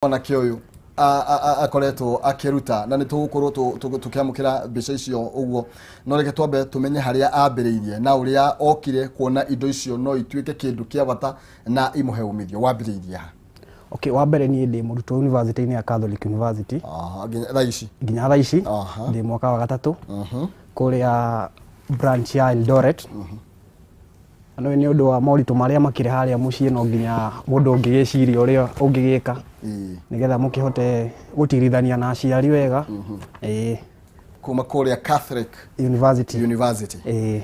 Mwanake ũyũ akoretwo akĩruta na nĩ tũgũkorwo tũkĩamũkĩra mbica icio ũguo, no reke twambe tũmenye harĩa ambĩrĩirie na ũrĩa okire kuona indo icio no ituĩke kĩndũ kĩa bata na imũhe umithio. Wambĩrĩirie ha? Okay, wa mbere niĩ ndĩ mũrutwo university-inĩ ya Catholic University. Aha, nginya thaa ici? Nginya thaa ici. Ndĩ mwaka wa gatatũ kũrĩa branch ya Eldoret. Na nĩ ũndũ wa moritũ marĩa makĩrĩ harĩa mũciĩ, no nginya mũndũ ũngĩgĩciria ũrĩa ũngĩgĩka nĩgetha mũkĩhote gũtirithania na aciari wega. Ĩĩ. Kuma kũrĩa Catholic University. University. Ĩĩ.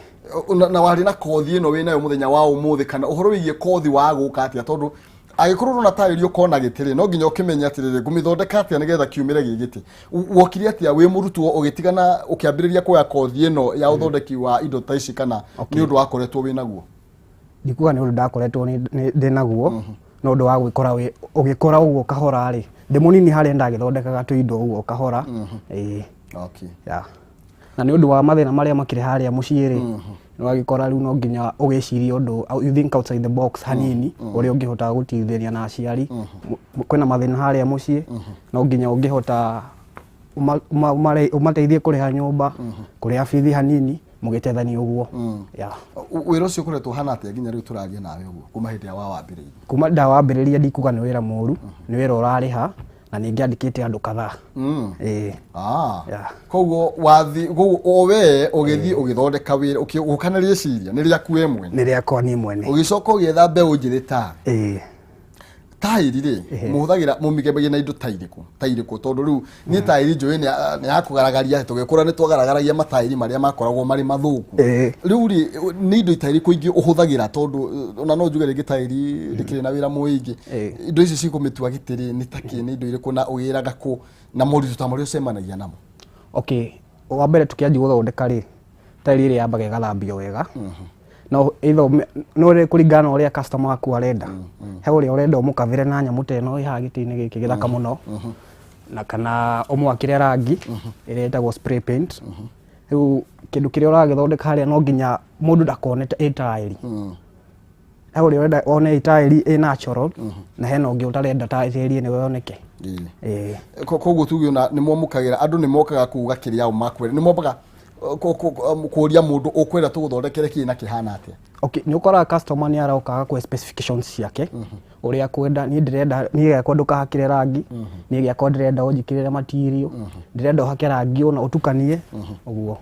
Na warĩ na kothi ĩno wĩnayo mũthenya wa ũmũthĩ, kana ũhoro wĩgiĩ kothi wa gũka atĩa? Tondũ angĩkorwo ũrona taĩri ũkona gĩtĩ-rĩ, no nginya ũkĩmenye atĩrĩrĩ, ngũmĩthondeka atĩa nĩgetha kiumĩre gĩ gĩtĩ. Wokire atĩa wĩ mũrutwo ũgĩtigana ũkĩambĩrĩria kuoya kothi ĩno ya ũthondeki wa indo ta ici, kana nĩ ũndũ wakoretwo wĩ naguo? Ndikuga nĩ ũndũ ndakoretwo ndĩ naguo, no ũndũ wa gwĩkora ũgĩkora ũguo kahora rĩ, ndĩ mũnini harĩa ndagĩthondekaga tũindo ũguo kahora. Ĩĩ. Yeah. Na nĩ ũndũ wa mathĩna marĩa makĩrĩ harĩa mũciĩ rĩ, nĩ wagĩkora rĩu no nginya ũgĩcirie ũndũ, you think outside the box hanini, ũrĩa ũngĩhota gũteithĩrĩria na aciari. Kwĩna mathĩna harĩa mũciĩ, no nginya ũngĩhota ũmateithie kũrĩha nyũmba, kũrĩha bithi hanini, mũgĩteithania ũguo. Yeah. Wĩra ũcio ũkoretwo ũhana atĩa nginya rĩu tũraria nawe ũguo, kuma hĩndĩ ĩrĩa wawambĩrĩirie? Kuma ndawambĩrĩria, ndikuga nĩ wĩra mũru, nĩ wĩra ũrarĩha na ningĩ andĩkĩte andũ kadhaa. Ĩĩ. Yeah. Koguo wathi koguo o we ũgĩthiĩ ũgĩthondeka wĩra ũgĩũka na rĩciria nĩ rĩaku we mwene? Nĩ rĩakwa niĩ mwene. Ũgĩcoka ũgĩetha mbeũ njĩthĩ tawe. Ĩĩ. Taĩri rĩ, mũhũthagĩra mũmĩgembagia na indo ta irĩkũ ta irĩkũ? Tondũ rĩu niĩ taĩri njũĩ nĩ ya kũgaragaria. Tũgĩkũra nĩ twagaragaragia mataĩri marĩa makoragwo marĩ mathũku. Rĩu rĩ, nĩ indo ta irĩkũ ingĩ ũhũthagĩra? Tondũ ona no njuge rĩngĩ taĩri rĩkĩrĩ na wĩra mũingĩ. Indo ici cikũmĩtua gĩtĩ rĩ, nĩ ta kĩ, nĩ indo irĩkũ na ũgĩraga kũ, na moritũ ta marĩa ũcemanagia namo? Okay, wa mbere tũkĩanjia gũthondeka rĩ, taĩri ĩrĩa yambaga ĩgathambio wega. No either no rĩ kũringana na ũrĩa customer waku arenda. He ũrĩa ũrenda ũmũkavĩre na nyamũ ta ĩno ĩ haha gĩtĩ-inĩ gĩkĩ gĩthaka mũno, na kana ũmwakĩre rangi ĩrĩa ĩtagwo spray paint. Rĩu kĩndũ kĩrĩa ũragĩthondeka harĩa no nginya mũndũ ndakone ĩ taĩri. He ũrĩa ũrenda one ĩ taĩri ĩ natural, na hena ũngĩ ũtarenda taĩri ĩno yoneke. Ĩĩ. Koguo tuge ona nĩ mwamũkagĩra andũ, nĩ mokaga kuga kĩrĩa ao makwenda, nĩ mombaga kũria mũndũ ũkwenda tũgũthondekere kĩ na kĩhana atĩa? Okay, nĩ ũkoraga customer nĩ aroka agakũhe specifications ciake ũrĩa akwenda. Niĩ ndĩrenda, niĩ gĩakwa ndũkahakĩre rangi, niĩ gĩakwa ndĩrenda ũnjĩkĩrĩre material, ndĩrenda ũhake rangi ũna ũtukanie ũguo.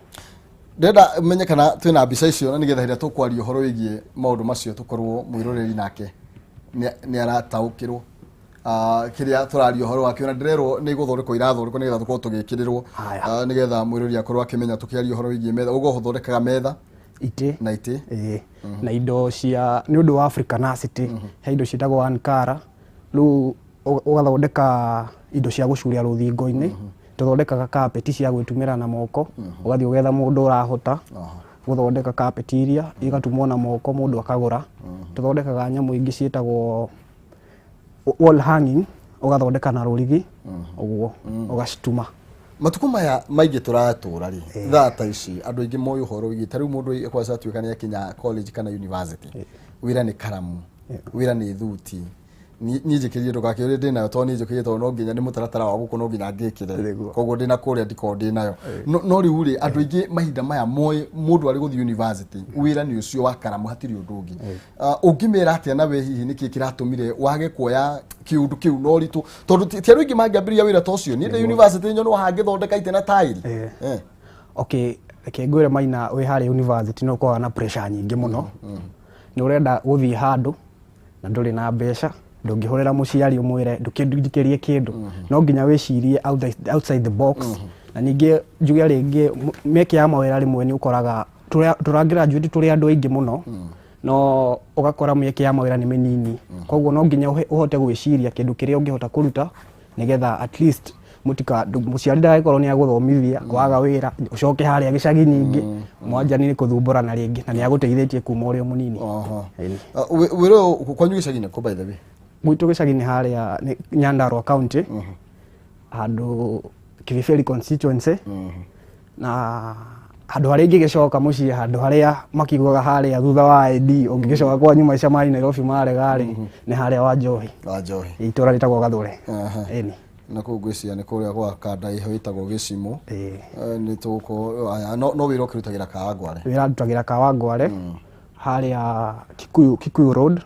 Ndĩrenda menye kana twĩna mbica icio, na nĩgetha hĩndĩ ĩrĩa tũkwaria ũhoro wĩgiĩ maũndũ macio tũkorwo mwĩroreri nake nĩ arataũkĩrwo kĩrĩa tũraria ũhoro wakĩo, na ndĩrerwo nĩ gũthondekwo irathondekwo nĩgetha tũkorwo tũgĩkĩrĩrwo. Haya. Nĩgetha mwĩroreri akorwo akĩmenya tũkĩaria ũhoro wĩgiĩ metha. Ũguo ũthondekaga metha? Itĩ. Na itĩ. Ĩĩ, na indo cia nĩ ũndũ wa Africanacity, he indo ciĩtagwo Ankara. Rĩu ũgathondeka indo cia gũcuria rũthingo-inĩ, tũthondekaga carpet cia gwĩtumĩra na moko. Ũgathiĩ ũgetha mũndũ ũrahota gũthondeka carpet iria igatumwo na moko, mũndũ akagũra. Tũthondekaga nyamũ ingĩ ciĩtagwo wall hanging, ũgathondeka na rũrigi ũguo ũgacituma. Matukũ maya maingĩ tũratũra rĩ, thaa ta ici andũ aingĩ moĩ ũhoro wĩgiĩ ta rĩu mũndũ kwanza atuĩka nĩ akinya college kana university, wĩra nĩ karamu, wĩra nĩ thuti. Niĩ njĩkĩrire, ndũgakĩũrie ndĩ nayo, tondũ niĩ njũkĩrire tondũ no nginya, nĩ mũtaratara wa gũkũ, no nginya ngĩkĩre. Koguo ndĩna kũrĩa ndikoragwo ndĩ nayo. No rĩu rĩ, andũ aingĩ mahinda maya moĩ mũndũ arĩ gũthiĩ university wĩra nĩ ũcio wa karamu, hatirĩ ũndũ ũngĩ. Ũngĩmera atĩa? Nawe hihi nĩkĩ kĩratũmire wage kuoya kĩũndũ kĩu na ũritũ? Tondũ ti andũ aingĩ mangĩambĩrĩria wĩra ta ũcio. Niĩ ndĩ university nyonwo hangĩthondeka itĩ na taĩri. Okay, reke ngwĩre Maina, wĩ harĩa university nĩ ũkoragwo na pressure nyingĩ mũno. Nĩ ũrenda gũthiĩ handũ na ndũrĩ na mbeca, ndũngĩhũrĩra mũciari ũmwĩre ndũkĩndindĩkĩrie kĩndũ. No nginya wĩcirie outside the box. Na ningĩ njuge rĩngĩ mĩeke ya mawĩra rĩmwe nĩ ũkoraga tũra graduate tũrĩ andũ aingĩ mũno, no ũgakora mĩeke ya mawĩra nĩ mĩnini. Koguo no nginya ũhote gwĩciria kĩndũ kĩrĩa ũngĩhota kũruta nĩgetha at least mũtika mũciari ndagagĩkorwo nĩ agũthomithia, waga wĩra ũcoke harĩa gĩcagi nyingĩ mwanjani nĩ kũthumbũrana rĩngĩ na nĩ agũteithĩtie kuma ũrĩ o mũnini. Ĩni. Wĩra ũyũ kwanyu gĩcagi-inĩ kũ, by the way? Gwitũ gĩcagi-inĩ harĩa nĩ Nyandarua County, handũ Kibiberi constituency, na Handũ harĩa ingĩgĩcoka mũciĩ, handũ harĩa makiugaga harĩa thutha wa ID ũngĩgĩcoka kwanyu maica ma Nairobi marega rĩ, nĩ harĩa wa Njohi. Wa Njohi. Itũra rĩtagwo Gathũre. Ĩni. Na kũu ngwĩciria nĩ kũrĩa gwa kanda ĩho ĩtagwo Gĩcimũ. Ĩĩ. Nĩ tũgũkorwo aya, no wĩra ũkĩrutagĩra Kawangware? Wĩra ndutagĩra Kawangware harĩa Kikuyu Road,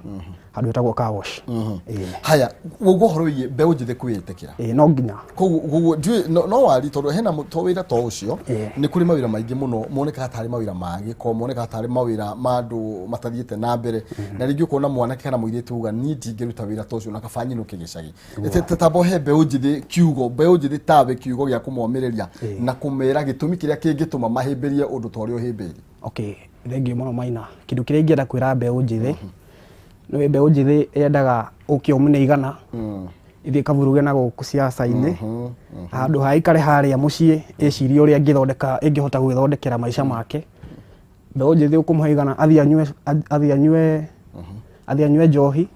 handũ hetagwo Car Wash. Ĩĩ. Haya, ũguo ũhoro wĩgiĩ mbeũ njĩthĩ kwĩĩtĩkĩra. Ĩĩ, no nginya. Koguo ndiũĩ no wari tondũ hena to wĩra to ũcio, Ĩĩ. nĩ kũrĩ mawĩra maingĩ mũno monekaga tarĩ mawĩra ma gĩko, monekaga tarĩ mawĩra ma andũ matathiĩte na mbere, na rĩngĩ ũkona mwanake kana mũirĩtu uga niĩ ndingĩruta wĩra ta ũcio na kaba nyinũke gĩcagi. Tamba ũhe mbeũ njĩthĩ kiugo, mbeũ njĩthĩ tawe kiugo gĩa kũmomĩrĩria na kũmera gĩtũmi kĩrĩa kĩngĩtũma mahĩmbĩrie ũndũ ta ũrĩa ũhĩmbĩirie. Okay, thengiũ mũno Maina. Kĩndũ kĩrĩa ingĩenda kwĩra mbeũ njĩthĩ, nĩ mbeũ njĩthĩ yendaga ũke ũmũne igana, ithiĩ kaburuge na gũkũ ciaca-inĩ, handũ ha ikare harĩa mũciĩ ĩcirie ũrĩa ĩngĩhota gwĩthondekera maica make. Mbeũ njĩthĩ ũkũmũhe igana athiĩ anyue njohi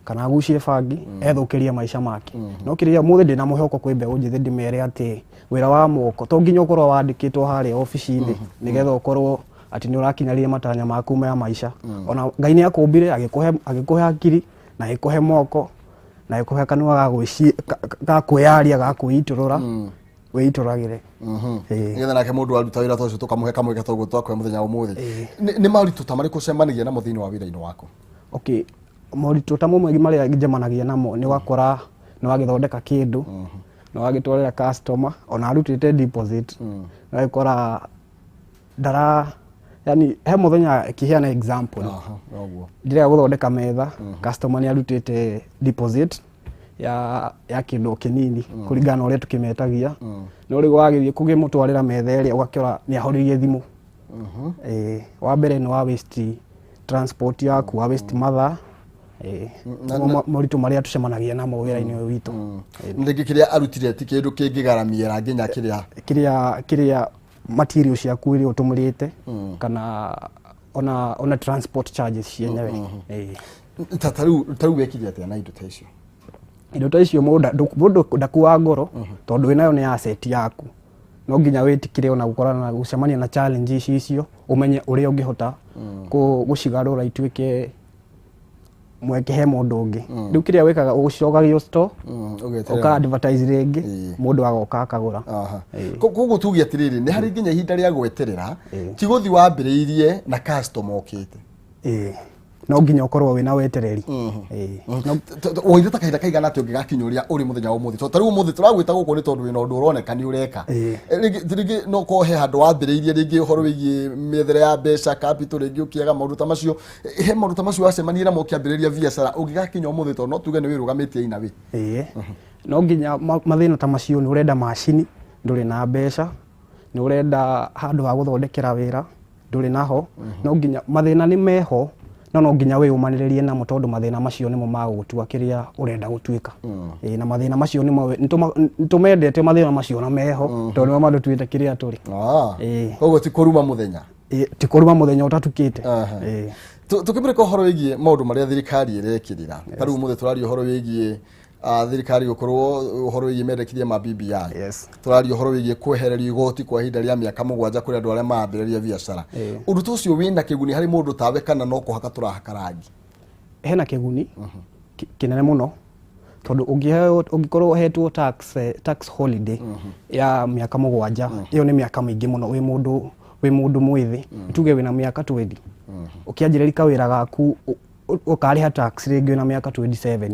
kana agucie bangi, ethũkĩrie maica make. No kĩrĩa ũmũthĩ ndĩna mwĩhoko kwĩ mbeũ njĩthĩ ndĩmere atĩ wĩra wa moko to nginya ũkorwo wandĩkĩtwo harĩa obici-inĩ nĩgetha ũkorwo atĩ nĩ ũrakinyanĩria matanya maku ma maica. Ona Ngai nĩ akũmbire agĩkũhe hakiri na agĩkũhe moko na agĩkũhe kanua ga kwĩyaria, ga kwĩitũrũra, wĩitũragĩre. Ĩĩ. Nĩgetha nake mũndũ aruta wĩra ta ũcio tũkamũhe kamweke ta ũguo twakũhe mũthenya wa ũmũthĩ. Nĩ moritũ ta marĩkũ ũcemanagia namo thĩinĩ wa wĩra-inĩ waku? Okay, moritũ ta mamwe marĩa njemanagia namo nĩ ũgakora nĩ wagĩthondeka kĩndũ, nĩ wagĩtwarĩra customer ona arutĩte deposit, nĩ wagĩkora ndara, yani he mũthenya kĩheana example. Aha, noguo. Ndĩrenda gũthondeka metha, customer nĩ arutĩte deposit ya kĩndũ kĩnini kũringana na ũrĩa tũkĩmetagia, no rĩu wagĩthiĩ kũgĩmũtwarĩra metha ĩrĩa ũgakĩora nĩ ahoririe thimũ. Wa mbere nĩ wa waste transport yaku, wa waste mathaa. Nĩmo moritũ marĩa tũcemanagia namo wĩra-inĩ ũyũ witũ. Rĩngĩ kĩrĩa arutire ti kĩndũ kĩngĩgaramiera nginya kĩrĩa kĩrĩa material ciaku iria ũtũmĩrĩte kana ona transport charges cienyewe. Ta rĩu wekire atĩa na indo ta icio? Indo ta icio mũndũ ndakuaga ngoro tondũ wĩnayo nĩ asset yaku. No nginya wĩtĩkĩre ona gũkorana na gũcemania na challenge icio, ũmenye ũrĩa ũngĩhota gũcigarũra ituĩke mweke he mũndũ ũngĩ. Rĩu kĩrĩa wĩkaga ũcokagio store, ũgeterera. Ũka advertise rĩngĩ, mũndũ agoka akagũra. Koguo tuge atĩrĩrĩ, nĩ harĩ nginya ihinda rĩa gweterera, ti gũthiĩ wambĩrĩirie na customer okĩte. Ĩĩ, no nginya ũkorwo wĩna wetereri. Ĩĩ. Woire ta kahinda kaigana atĩa ũngĩgakinya ũrĩa ũrĩ mũthenya wa ũmũthĩ? Tondũ ta rĩu ũmũthĩ tũragwĩta gũkũ nĩ tondũ wĩna ũndũ ũroneka nĩ ũreka. Rĩngĩ no korwo he handũ wambĩrĩirie rĩngĩ ũhoro wĩgiĩ mĩethere ya mbeca, capital, rĩngĩ ũkĩaga maũndũ ta macio. He maũndũ ta macio wacemanirie namo ũkĩambĩrĩria biacara ũngĩgakinya ũmũthĩ, tondũ no tuge nĩ wĩrũgamĩtie ina wĩ. Ĩĩ, no nginya mathĩna ta macio, nĩ ũrenda macini ndũrĩ na mbeca, nĩ ũrenda handũ ha gũthondekera wĩra ndũrĩ naho. No nginya mathĩna nĩ meho, no nginya wĩyũmanĩrĩrie namo tondũ mathĩna macio nĩmo magũgũtua kĩrĩa ũrenda gũtuĩka. Ĩĩ, na mathĩna macio nĩmo nĩtũmendete mathĩna macio na meho tondũ nĩmo matũtuĩte kĩrĩa tũrĩ. Ĩĩ. Koguo ti kũruma mũthenya. Ĩĩ, ti kũruma mũthenya ũtatukĩte. Ĩĩ. Tũkĩmũrĩka ũhoro wĩgiĩ maũndũ marĩa thirikari ĩrekĩrĩra, ta rĩu ũmũthĩ tũraria ũhoro wĩgiĩ thirikari gũkorwo ũhoro wĩgiĩ mendekithia ma BBI. Tũraria ũhoro wĩgiĩ kwehererio igoti kwa ihinda rĩa mĩaka 7 kũrĩ andũ arĩa marambĩrĩria biacara. Ũndũ ta ũcio wĩna kĩguni harĩ mũndũ tawe kana no kũhaka tũrahaka rangi? Hena kĩguni kĩnene mũno tondũ ũngĩkorwo ũhetwo tax holiday ya mĩaka 7, ĩyo nĩ mĩaka mĩingĩ mũno wĩ mũndũ mwĩthĩ. Tuge wĩna mĩaka 20, ũkĩanjĩrĩria kawĩra gaku ũkarĩha tax rĩngĩ wĩna mĩaka 27,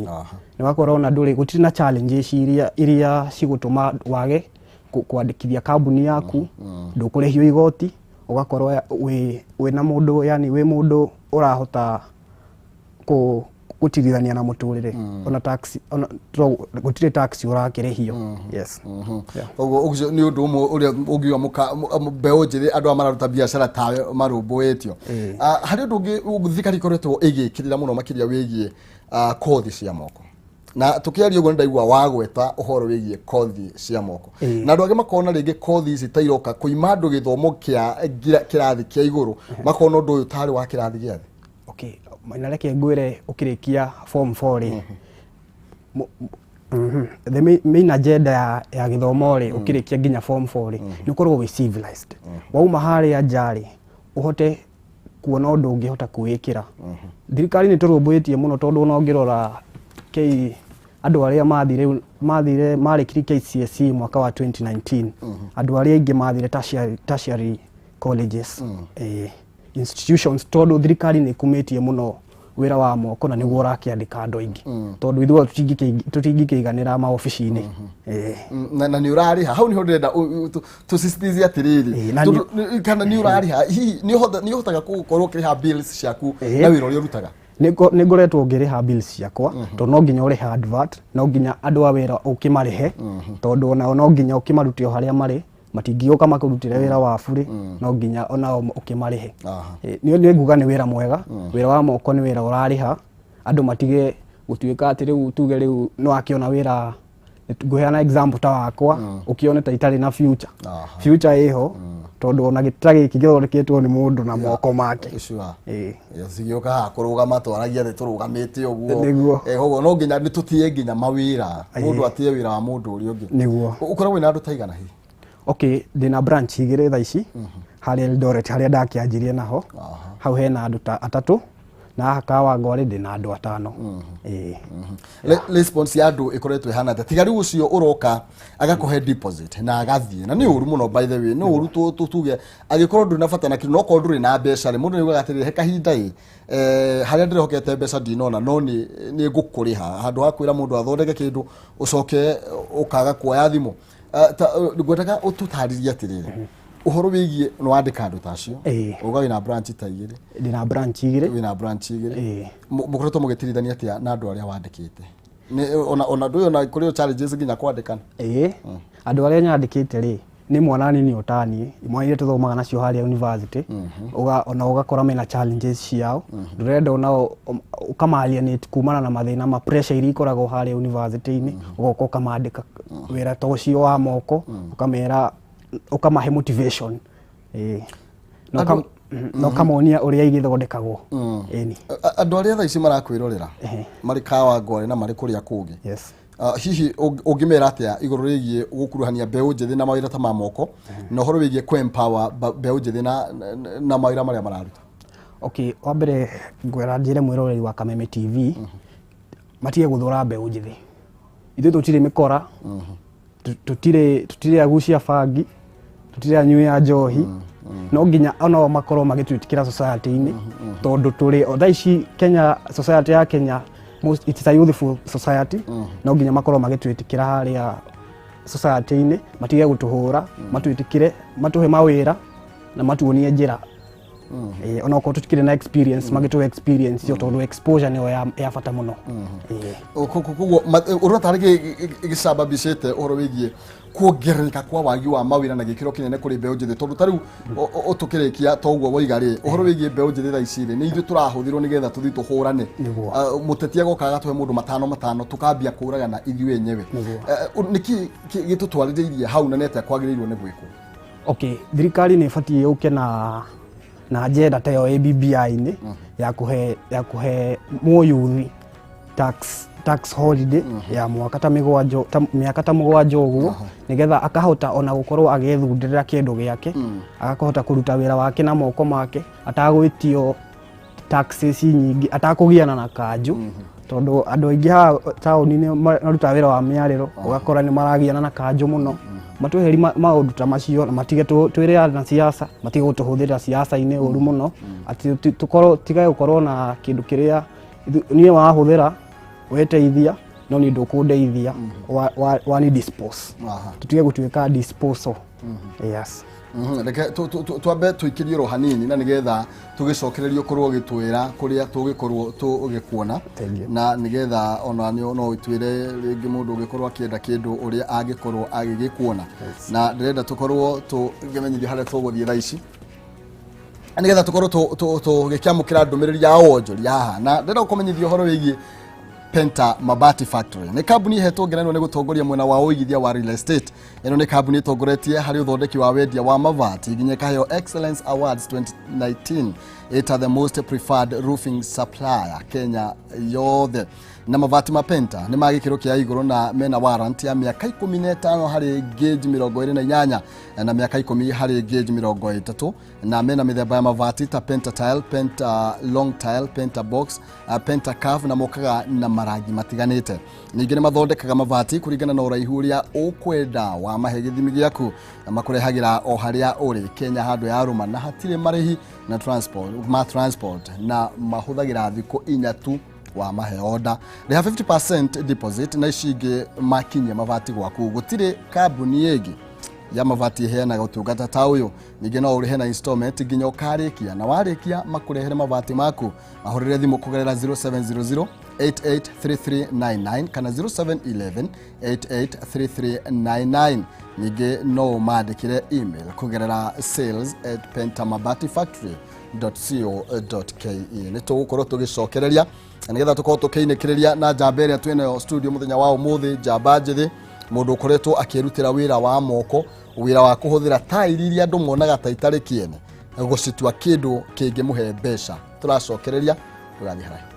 nĩ wakorwo ona ndũrĩ, gũtirĩ na challenges iria cigũtũma wage kwandĩkithia kambuni yaku, ndũkũrĩhio igoti, ũgakorwo wĩna mũndũ, yani wĩ mũndũ ũrahota gũtirithania na mũtũrĩre, ona tax ona gũtirĩ tax ũrakĩrĩhio. Yes. Yeah. Koguo ũcio nĩ ũndũ ũmwe ũrĩa ũngiuga mbeũ njĩthĩ, andũ aya mararuta biacara tawe marũmbũĩtio. Harĩ ũndũ ũngĩ thirikari ĩkoretwo ĩgĩkĩrĩra mũno makĩria wĩgiĩ kothi cia moko, na tũkĩaria ũguo nĩ ndaigua wagweta ũhoro wĩgiĩ kothi cia moko, na andũ angĩ makona rĩngĩ kothi ici ta iroka kũima andũ gĩthomo kĩa kĩrathi kĩa igũrũ, makona ũndũ ũyũ tarĩ wa kĩrathi gĩa thĩ. Okay, na reke ngwĩre, ũkĩrĩkia form 4 rĩ, The main agenda ya gĩthomo rĩ, ũkĩrĩkia nginya form 4 rĩ, nĩ ũkorwo wĩ civilized. Wauma harĩa nja rĩ, ũhote kuona ũndũ ũngĩhota kwĩĩkĩra. Thirikari nĩ tũrũmbũĩtie mũno, tondũ ona ũngĩrora K andũ arĩa mathire marĩkirie KCSE mwaka wa 2019, andũ arĩa aingĩ mathire tertiary colleges, institutions, tondũ thirikari nĩ ĩkumĩtie mũno wĩra wa moko na nĩguo ũrakĩandĩka andũ aingĩ, tondũ ithuĩ tũtingĩkĩiganĩra maobici-inĩ. Na nĩ ũrarĩha. Hau niho ndĩrenda tũsisitize atĩrĩrĩ, tondũ kana nĩ ũrarĩha, hihi nĩ ũhotaga gũkorwo ũkĩrĩha bills ciaku na wĩra ũrĩa ũrutaga? Nĩ ngoretwo ngĩrĩha bills ciakwa, tondũ no nginya ũrĩhe advert, no nginya andũ a wĩra ũkĩmarĩhe, tondũ onao no nginya ũkĩmarute o harĩa marĩ, matingĩũka makũrutĩre wĩra wa burĩ, no nginya onao ũkĩmarĩhe. Nĩ nguga nĩ wĩra mwega. Wĩra wa moko nĩ wĩra ũrarĩha. Andũ matige gũtuĩka atĩ rĩu tuge rĩu no akĩona wĩra. Ngũheana example ta wakwa, ũkĩone ta itarĩ na future. Future ĩho, tondũ ona gĩtĩ gĩkĩ gĩthondeketwo nĩ mũndũ na moko make. Cigĩũka haha kũrũgama, twaragia thĩ tũrũgamĩte ũguo. Nĩguo. Koguo no nginya nĩ tũtĩe nginya mawĩra, mũndũ atĩe wĩra wa mũndũ ũrĩa ũngĩ. Nĩguo. Ũkoragwo wĩna andũ ta igana hihi? Okay, ndĩna branch igĩrĩ thaa ici. Harĩa Eldoret, harĩa ndakĩanjirie naho, hau hena andũ ta atatũ, na haha Kawangware ndĩna andũ atano. Ĩĩ. Response ya andũ ĩkoretwo ĩhana atĩa, tiga rĩu ũcio ũroka agakũhe deposit na agathiĩ? Na nĩ ũru mũno, by the way, nĩ ũru. Tuge angĩkorwo ndũrĩ na bata na kĩndũ, no korwo ndũrĩ na mbeca rĩ, mũndũ nĩaugaga atĩrĩrĩ, he kahinda ĩ harĩa ndĩrehokete mbeca ndinona, no nĩ ngũkũrĩha, handũ ha kwĩra mũndũ athondeke kĩndũ ũcoke ũkaga kuoya thimũ. Ngwendaga ũtũtarĩrie atĩrĩrĩ, ũhoro wĩgiĩ nĩ wandĩka andũ ta acio. Uga wĩna branch ta igĩrĩ? Ndĩna branch igĩrĩ. Wĩna branch igĩrĩ. Ĩĩ. Mũkoretwo mũgĩtirithania atĩa na andũ arĩa wandĩkĩte? Ona ndũĩ ona kũrĩ o challenges nginya kwandĩkana? Ĩĩ, andũ arĩa nyandĩkĩte rĩ, nĩ mwana nini o taniĩ, imwana iria tũthomaga nacio harĩa university. Ona ũgakora mena challenges ciao, ndũrenda onao ũkama-alienate kumana na mathĩna ma pressure iria ikoragwo harĩa university-inĩ. Ũgoka ũkamandĩka wĩra ta ũcio wa moko, ũkamera, ũkamahe motivation. Ĩĩ. Na ũkamonia ũrĩa igĩthondekagwo. Ĩni. Andũ arĩa thaa ici marakwĩrorera marĩ Kawangware na marĩ kũrĩa kũngĩ, hihi ũngĩmera atĩa igũrũ rĩgiĩ gũkuruhania mbeũ njĩthĩ na mawĩra ta ma moko, na ũhoro wĩgiĩ kũ-empower mbeũ njĩthĩ na mawĩra marĩa mararuta? Okay, wa mbere ngwĩra njĩre mwĩroreri wa Kameme TV matige gũthũra mbeũ njĩthĩ. Ithuĩ tũtirĩ mĩkora, tũtirĩ agucia bangi, tũtirĩ anyui a njohi. No nginya onao makorwo magĩtwĩtĩkĩra society-inĩ, tondũ tũrĩ o thaa ici Kenya, society ya Kenya, most, it's a youthful society. No nginya makorwo magĩtwĩtĩkĩra harĩa society-inĩ, matige gũtũhũra, matwĩtĩkĩre, matũhe mawĩra na matuonie njĩra. Ona okorwo tũtikĩrĩ na experience, magĩtũhe experience ĩyo, tondũ exposure nĩyo ya bata mũno. Koguo ũrona tarĩ gĩcababicĩte ũhoro wĩgiĩ kuongerereka kwa wagi wa mawĩra na gĩkĩro kĩnene kũrĩ mbeũ njĩthĩ, tondũ ta rĩu tũkĩrĩkia toguo woiga rĩ, ũhoro wĩgiĩ mbeũ njĩthĩ thaa ici rĩ, nĩ ithuĩ tũrahũthĩrwo nĩgetha tũthiĩ tũhũrane. Mũteti agoka agatũhe mũndũ matano matano, tũkambia kũragana ithuĩ enyewe. Nĩkĩ gĩtũtwarĩrĩirie hau, na nĩ atĩa kwagĩrĩirwo nĩ gwĩkwo? Okay, thirikari nĩ ĩbatiĩ yũke na agenda ta ĩyo ĩ BBI-inĩ ya kũhe mũyuthi tax holiday ya mwaka ta mĩgwanja, ta mĩaka ta 7 ũguo, nĩgetha akahota ona gũkorwo agĩthundĩrĩra kĩndũ gĩake, akahota kũruta wĩra wake na moko make atagwĩtio taxes nyingĩ, atakũgiana na kanjũ, tondũ andũ aingĩ haha taũni-inĩ marutaga wĩra wa mĩarĩro, ũgakora nĩ maragiana na kanjũ mũno. Matweheri maũndũ ta macio na matige twĩre na siasa, matige gũtũhũthĩra siasa-inĩ ũru mũno, atĩ tũkorwo tige gũkorwo na kĩndũ kĩrĩa niĩ wahũthĩra weteithia, no niĩ ndũkũndeithia, wani dispose. Tũtige gũtuĩka disposal, yes. Reke twambe tũikĩrie ro hanini na nĩgetha tũgĩcokererie ũkorwo ũgĩtwĩra kũrĩa tũgĩkorwo tũgĩkuona. Thank you. Na nĩgetha ona no ũtwĩre rĩngĩ mũndũ ũngĩkorwo akĩenda kĩndũ ũrĩa angĩkorwo agĩgĩkuona. Na ndĩrenda tũkorwo tũkĩmenyithio harĩa tũgũthiĩ thaa ici, nĩgetha tũkorwo tũgĩkĩamũkĩra ndũmĩrĩri ya wonjoria haha. Na ndĩrenda gũkũmenyithia ũhoro wĩgiĩ Penta Mabati Factory. Nĩ kambuni ĩhetwo ngerenwa nĩ gũtongoria mwena wa ũigithia wa real estate. Ĩno nĩ kambuni ĩtongoretie harĩ ũthondeki wa wendia wa mabati, nginya ĩkaheo Excellence Awards 2019 ĩta the most preferred roofing supplier Kenya yothe. Na mabati ma Penta nĩ ma gĩkĩro kĩa igũrũ na mena warrant ya mĩaka 15 harĩ gauge 28 na mĩaka 10 harĩ gauge 30, na mena mĩthemba ya mabati ta Penta tile, Penta long tile, Penta box, Penta curve, na mokaga na marangi matiganĩte. Ningĩ nĩ mathondekaga mabati kũringana na ũraihu ũrĩa ũkwenda, wamahe gĩthimi gĩaku na makũrehagĩra o harĩa ũrĩ Kenya handũ ya rũma, na hatirĩ marĩhi na transport, ma transport, na mahũthagĩra thikũ 4 tu wamahe order. Rĩha 50% deposit na ici ingĩ makinyia mabati gwaku. Gũtirĩ kambuni ĩngĩ ya mabati ĩheanaga ũtungata ta ũyũ. Ningĩ no ũrĩhe na installment nginya ũkarĩkia, na warĩkia makũrehere mabati maku. Mahũrĩre thimũ kũgerera 0700 883399 kana 0711 883399. Ningĩ no ũmandĩkĩre email kũgerera sales@pentamabatifactory.co.ke. Nĩ tũgũkorwo tũgĩcokereria na nĩgetha tũkorwo tũkĩinĩkĩrĩria na njamba ĩrĩa twĩnayo studio mũthenya wa ũmũthĩ, njamba njĩthĩ, mũndũ ũkoretwo akĩrutĩra wĩra wa moko, wĩra wa kũhũthĩra tairi iria andũ monaga ta itarĩ kĩene, gũcitua kĩndũ kĩngĩmũhe mbeca. Tũracokereria, ndũgathiĩ haraihu.